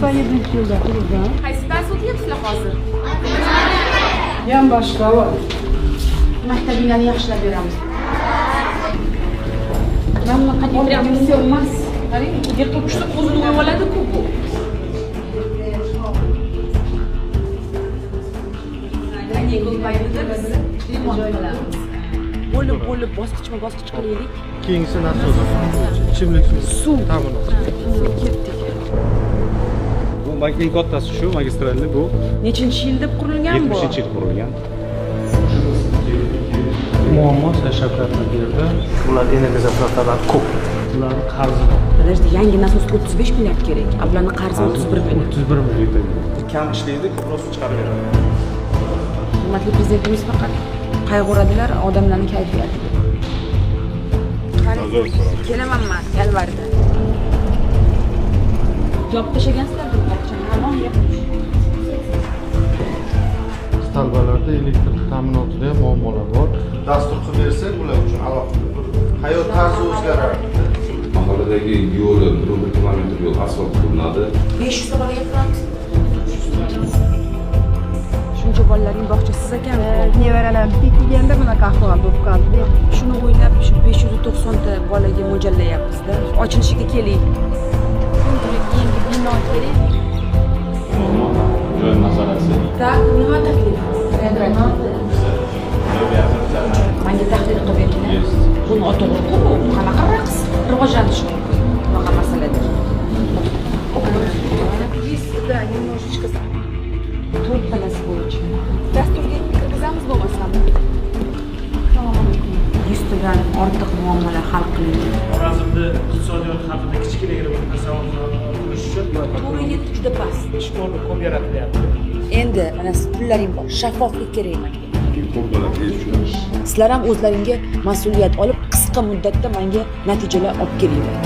97-yilda qurilgan. Qaysi dars o'tyapsizlar hozir? Yonboshda Maktabinglarni yaxshilab beramiz. Mana bunaqa prям emas. Qarang, yiqilib tushsa o'zini o'yib oladi-ku bu. Kanikul paytida biz limon qilamiz. Bo'lib bo'lib bosqichma-bosqich qilaylik. Keyingisi nasos. Ichimlik suvi. Suv. Ta'minoti. Ketdik. Bu eng kattasi shu magistralni bu Nechinchi yil deb qurilgan bu? 70-yil qurilgan. Muammo Shavkat berdi. Ular energiya zapravkalari ko'p. Ularni qarzi bor. Подожди, yangi nasosga 35 milliard kerak. A bularni qarzi 31 milliard. 31 milliard. Kam ishlaydi, ko'proq suv chiqarib beradi. Hurmatli prezidentimiz faqat qayg'uradilar odamlarning kayfiyatiga. Kelaman man yanvarda. Yopib tashlagansizlar bu bog'chani. Hamon yopiq. Talbalarda elektr ta'minotida ham muammolar bor. Dastur qilib bersak ular uchun alohida bir hayot tarzi o'zgaradi. Mahalladagi yo'li 1,1 kilometr yo'l asfalt qilinadi. 500 ta bolaga qilamiz. Shuncha bolalarning bog'chasiz ekan. Nevaralarim tekilganda bunaqa ahvol bo'lib qoldi. Shuni o'ylab shu 590 ta bolaga mo'ljallayapmiz-da. Ochilishiga keling. Yangi bino kerak. Joy masalasi. Так, nima taklif? Menga tahlil qilib beringlar. Bu noto'g'ri-ku bu. Qanaqa raqs rivojlanishi mumkin bunaqa masalada? Есть, да, немножечко. To'rttalasi bo'yicha. Dasturga kirgizamiz bo'lmasam. Assalomu alaykum. 100 tadan ortiq muammolar hal qilingan. Xorazmda iqtisodiyot haqida kichkinagina bir tasavvur qilish uchun 4,7 juda past. Ish o'rni ko'p yaratilyapti. Endi mana siz pullaring bor, shaffoflik kerak menga. Ko'p bo'ladi shu. Sizlar ham o'zlaringga mas'uliyat olib, qisqa muddatda menga natijalar olib kelinglar.